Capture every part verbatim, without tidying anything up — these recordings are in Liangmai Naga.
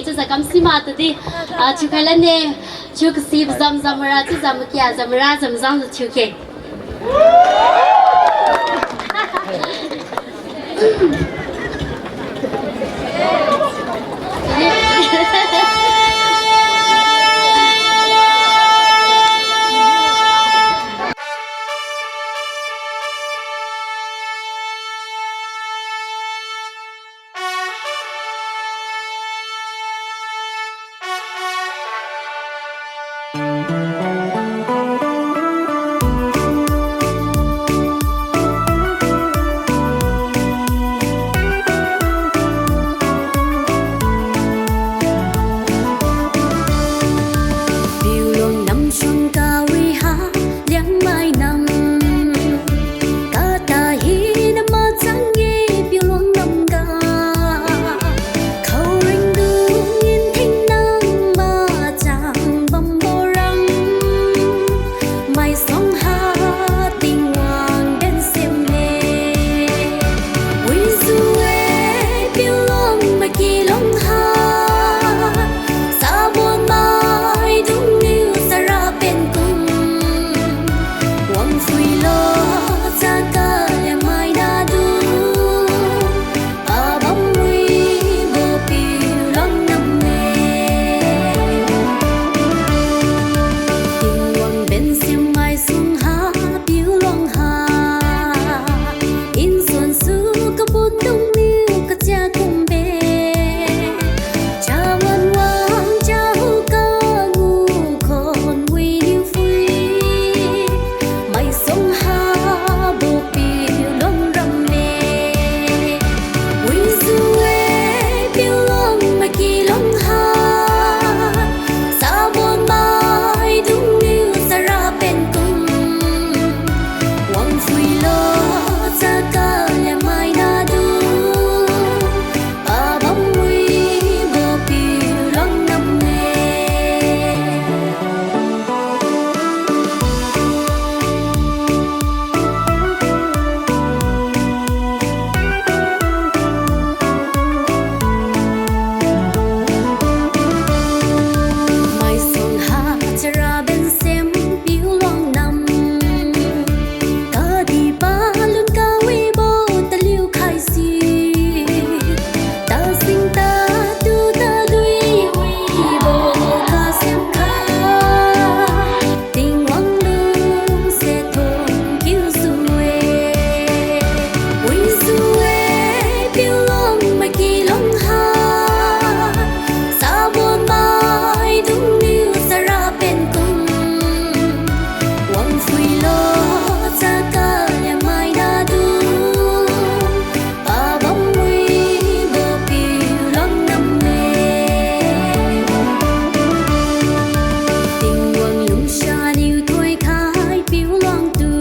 Chiujiu kamsi ma tadi, ah, thiukhai lane, thiu kasi zam zam ra, chiujiu makia zam ra, zam zam thiu ke. Piuluang namsun kawi ha, Liangmai nam. Kata hina machang-e Piuluang namga. Khaoringdung nthing nang machang bambo rang. Maisuang ha Tingwang bensiam-e. Wisu-e Piuluang makiluang ha. Sabon maidungniu sara pen kum. Wangphuilo chaka Liangmai nadu. Pabam wibo Piuluang nam-e. Tingwang bensiam maisuang ha Piuluang ha. Nsuansu kapundungniu kachia kumbe. Chawan wang chahu kangu khon winiu phui. Maisuang habo Piuluang ram-e. Wisu-e Piuluang makiluang ha. Sabon maidungniu sara pen kum. Wangphuilo chaka Liangmai nadu. Pabam wibo Piuluang nam-e. Maisuang ha chara bensiam Piuluang nam. Kadihpalun kawibo taliu khaisi. Tasing tatu tadui wibo kasiam kha. Tingwang lungse thon kiusu-e. Wisu-e Piuluang makiluang ha. Sabon maidungniu sara pen kum. Wangphuilo chaka Liangmai nadu. Pabam wibo Piuluang nam-e. Tingwang lungsa niu thoikhai Piuluang tu.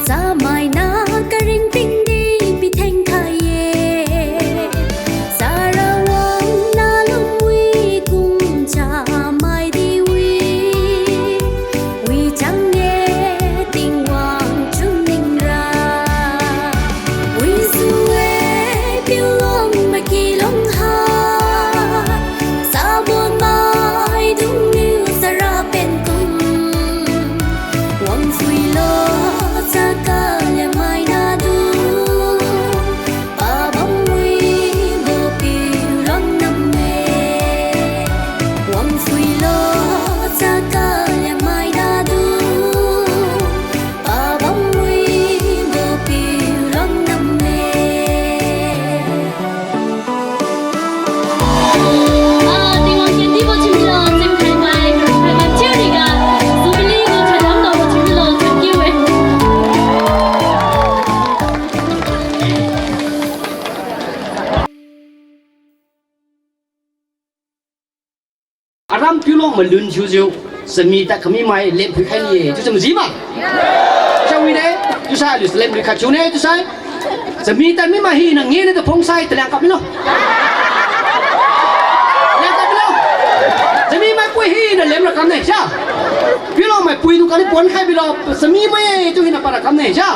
Chamaina karingting di pitheng khai-e. Sarawang nalung wi kum chamai di wi. Wichang-e Tingwang chunning ra. Wisu-e Piuluang makiluang ha. Sabon maidungniu sara pen kum. Wangphuilo chaka Liangmai nadu. Pabam wibo Piuluang nam-e. Wangphuilo chaka Liangmai nadu. Pabam wibo Piuluang nam-e. Ah, Tingwang kendibo thiumilo, Chimkhai mai, Chimkhai mai thiuriga, Jubilee gu chadam tao thiumilo, thank you, eh. Aram Piuluang malun thiujiu, chami tad kami mai lemphui khai ni-e, chiujiu maji ma. Chiu wide, chiusai aliu lemphui khat thiune, chiusai. Chami tad mi mai hina ngena tu phongsai taliang kap milo. Taliang kap milo. Chami maipui hina lemra kamne, sa. Piuluang maipui tu kani pon khai bilo, chami mai-e, chiu hina para kamne, sa.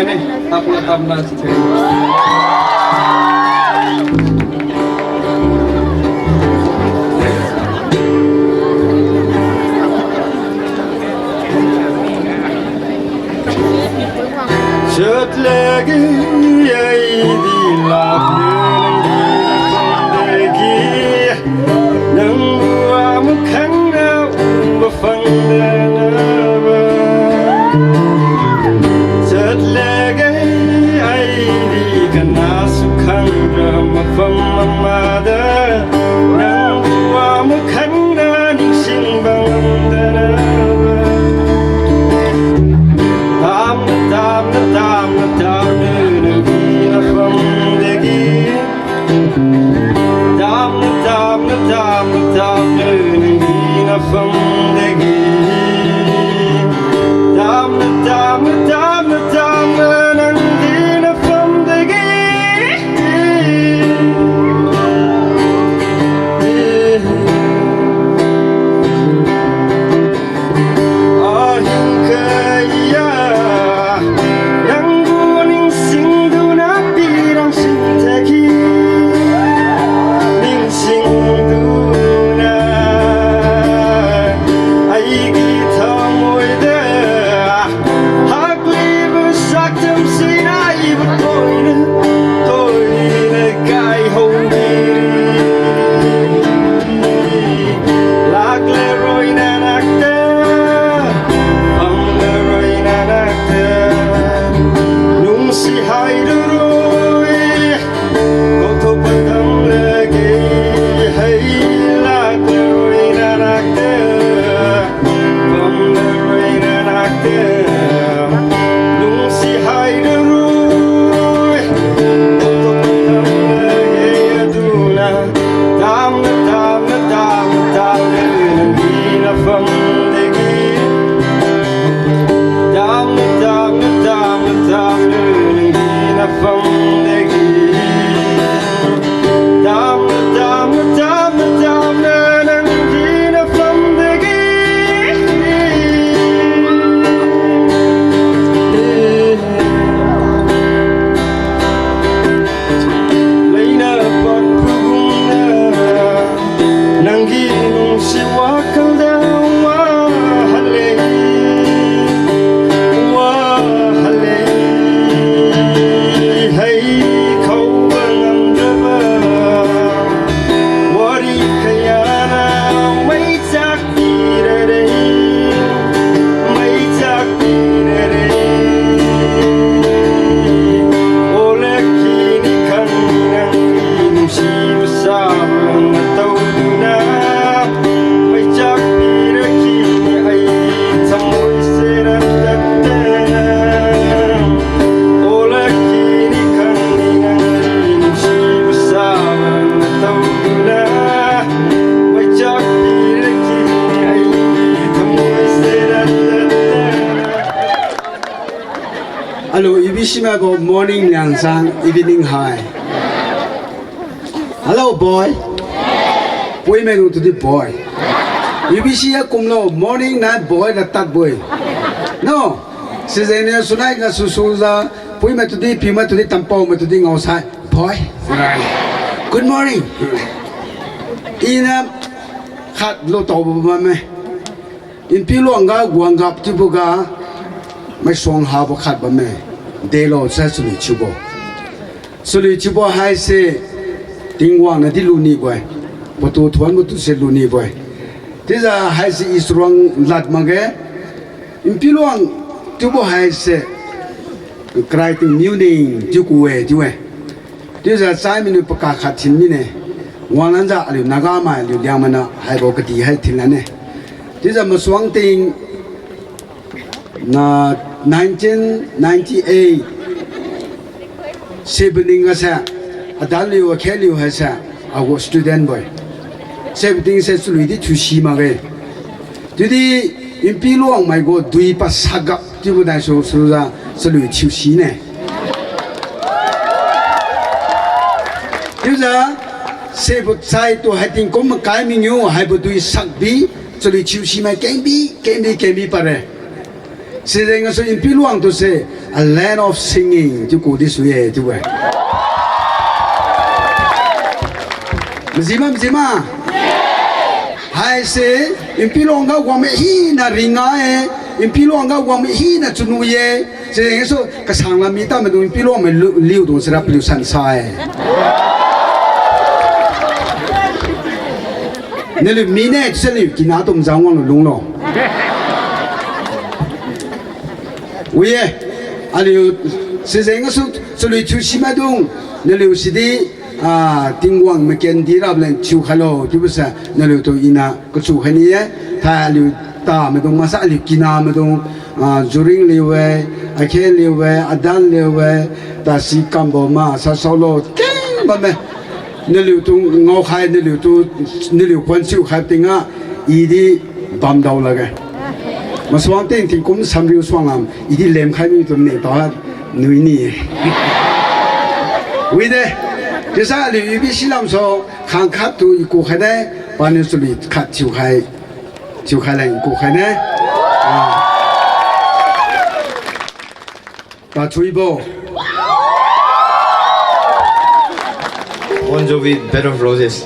Tapla tamna si. Chatlage aidi lakle nangdi nafamdagi, nangbu amakhanna uba phangdanaba. Chatlage aidi kanasu khangra mafam amada, nangbu amakhanna ningsing bangdanaba. Tamna, tamna, tamna, tamna, nangdi nafamdagi. Tamna, tamna, tamna, tamna, nangdi nafamdagi. Tamna, tamna, tamna, tamna, nangdi nafamdagi. Ahingkaya, nanggu ningsingduna pirang singtaki, ningsingduna aigi thamoida haklibo saktam sinaibo toina, toina kai haubiri. Laklaroi nanakta, pamlaroi nanakta, nungsi haiduroi, kautho padam lagi hai. Laklaroi nanakta, pamlaroi nanakta, lungsi haiduroi, kautho padam lagi aduna. Tamna, tamna, tamna, tamna, nangdi nafamdagi. Tamna, tamna, tamna, tamna, nangdi nafamdagi. Tamna, tamna, tamna, tamna, nangdi nafamdagi. Leina pad pugumna, nanggi nungsi wakalda wahale, wahale. Hai khaoba ngamdaba wari kayana mai chak pirare, mai chak pirare. Olakini khangni nangni nungsibo sabo nataoduna, mai chak pirakini ai thamoi se ratatta. Olakini khangni nangni nungsibo sabo nataoduna, mai chak pirakini ai thamoi se ratatta. Hello, U B C maibo morning niansang, evening hai. Hello, boy. Puimai gu tudi boy. U B C ya kumlo, morning nai boy ra tadbo-e. No, sijengniu sunai ga susujiu, puimai tudi, piumai tudi, tampao mai tudi ngaosai, boy. Good morning. Iniu khat lu taobo bamme. Inpi luang ga guang gap chiubo ga, maisuang habo khat bamme. Delo sa chalui chiubo. Chalui chiubo haise, Tingwang nadi lunibo-e. Patu thuon matu se lunibo-e. Chiujiu haise isuang lad makge. Inpi luang chiubo haise, karai tingmiu ning chiu ku-e chiu-e. Chiujiu chai miniu paka khat thin mine. Wanglanjiu aliu Naga mai, aliu Liangmai niu haibo kadi hai thinlane. Chiujiu masuang ting na nineteen ninety-eight, seventeen gase, adanliu, akhenliu haise, agu student bo-e. Seventeen se chalui di thiusi makge. Chiudi Inpi luang mai gu dui pasakgap chiubo daisu sujiu chalui thiusi ne. Chiujiu sebu chaitu haitingkum makai miniu haibo dui sakbi chalui thiusi mai kengbi, kengbi, kengbi pare. Sijeng gasu Inpi luang tu se a land of singing chiu ku di sui-e chiu-e. Majima, majima. Haise Inpi luang ga wangmai hina ringa-e, Inpi luang ga wangmai hina chunwi-e. Sijeng gasu kasang lam mi tamaidung Inpi luang mai lu-, liudung sira paliu sansa-e. Naliu mine, chiusai aliu kina tum jang wanglu lunglo. Wi-e, aliu sijeng gasu chalui thiu simaidung, naliu sidi, ah, Tingwang makendi raleng thiukhailo chiubo se naliutu iniu kachu khai ni-e. Thai aliu tamaidung maksai aliu kinamaidung, ah, Juring liu-e, Akhe liu-e, Adan liu-e, tasi kambo ma sasaolo keng bamme. Naliutu ngaokhai, naliutu, naliu kuan chiukhai tingga, idi bamdao lakge. Masuang ting tingkum samriu suang lam, idi lemkhai mitu maningtao ha nui ni. Wide, chiusai aliu UBC lamsu khangkhat tu i ku khaine, paniu chalui khat thiukhai, thiukhai leng i ku khaine. Ah. Tachuibo. Bon Jovi, Bed of Roses.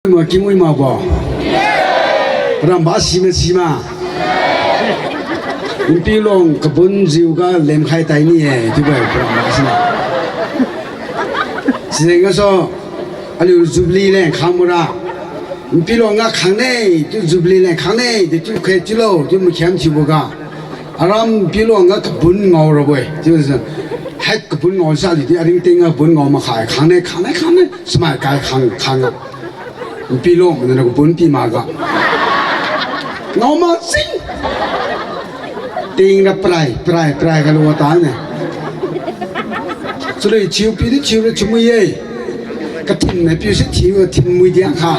Ma kimui makbo. Ramba sima sima. Npilong kabunjiu ga lemkhai tai ni-e chiubo ramba sina. Sijeng gasu aliu Jubilee leng khang mura. Npilong ga khangne, chiu Jubilee leng khangne, chiu khe chiulo, chiu makhiam thiubo ga. Aram Npilong ga kabun ngao rabo-e. Chiujiu, hai kabun ngao sa di, aringting ga kabun ngao makhai, khangne, khangne, khangne, chamai kai khang, khang ga. Npilong maniu kabun pi makga. Ngao maksing. Ting ra prai, prai, prai ga lu tane. Chalui thiu pi di thiu ra thiumui-e. Kathin na piu si thiu, thinmui diang kha.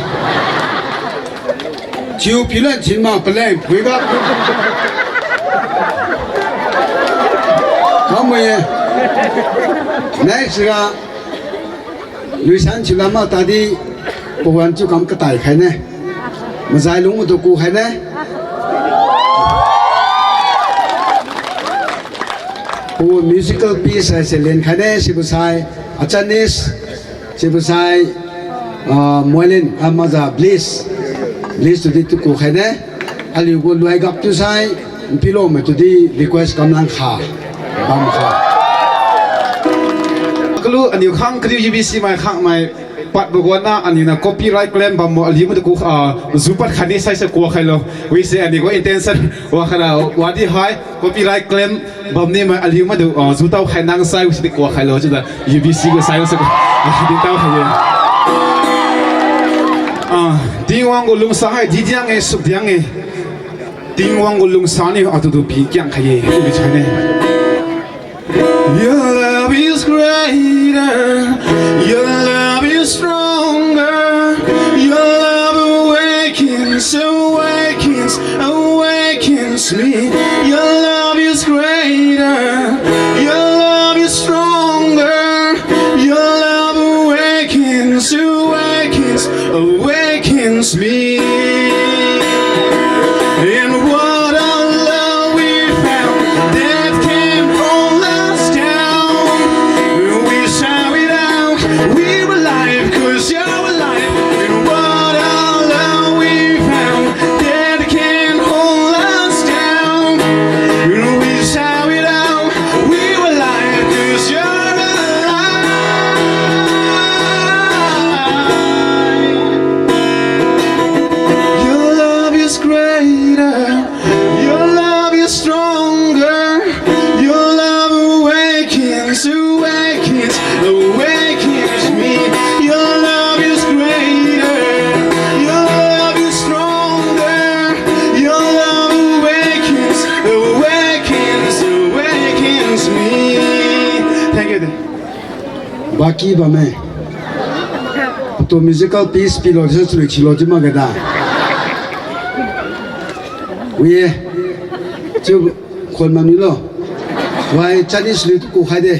Thiu pi lan thin ma paleng phuiga. Kamui-e. Next ga. Luisan thiu lam ma tadi, pawan thiu kam katai khaine. Majai lung matu ku khaine. Pu musical piece haise len khaine, sibo sai, Achanis, sibo sai, ah, Moilin, ah, maza Bliss. Bliss tu di tu ku khaine. Aliu gu luai gap tu sai, Npilong mai tu di request kamlang kha. Bam kha. Kalu aliu khang kariu UBC mai khang mai padbo gu wana aliu niu copyright claim bambo aliu madu ku, ah, jupad khaini saise kua khailo. Wise aliu gu intention wa khaira wadi hai copyright claim bamni mai aliu madu, ah, jutao khai nang sai wise di kua khailo chiuda UBC gu sai wise, ah, dintao khai ye. Ah, Tingwang gu lungsa hai didiang-e, sukdiang-e. Tingwang gu lungsa niu atutu pikiang khai ye, chiubi chaine. Your love is greater. Your love is stronger. Your love awakens, awakens, awakens me. Your love is greater. Your love is stronger. Your love awakens, awakens, awakens me. And what a love we found that can hold us down. We shout it out, we're alive 'cause you're alive. And what a love we found that can hold us down. We shout it out, we're alive 'cause you're alive. Your love is greater. Your love is stronger. Your love awakens, awakens, awakens me. Your love is greater. Your love is stronger. Your love awakens, awakens, awakens me. Thank you. Baki bamme. Atu musical piece pilo se chui chilo ji makge da. Wiye. Chiu khon mamilo. Wai Chinese lui tu ku khai de.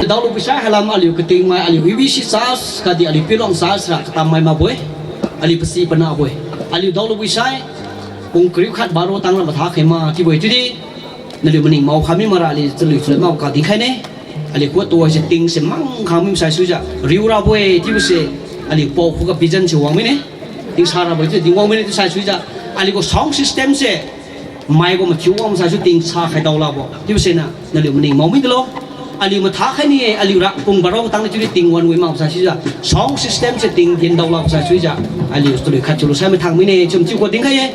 Daolubo sai hailam aliu katingmai aliu V B C church khatdi aliu Pilong church ra katammai makbo-e. Aliu pasi panabo-e. Aliu daolubo sai pung kariu khat baro tang ra matha khai ma chiubo-e chiudi naliu maning mao khami mara aliu chalui chalui mao ka dinkhai ne. Aliu khuga tuhoise tingse mangkhang mi masaisuijiu riurabo-e chiubose aliu pao khuga vision se wang mine. Tingsa rabo-e chiu tingwang mine chiu saisuijiu aliu gu sound system se mai gu mathiu wang masaisui tingsa khai daolabo chiubose na naliu maning mao mi dilo. Aliu matha khai ni-e, aliu ra pung baro tang chiudi tingwan wi mak masaisuijiu sound system se tingdin daolabo saisuijiu aliu chalui khat chiulu sai mathang mine chiu chiu gu dinkhai ye.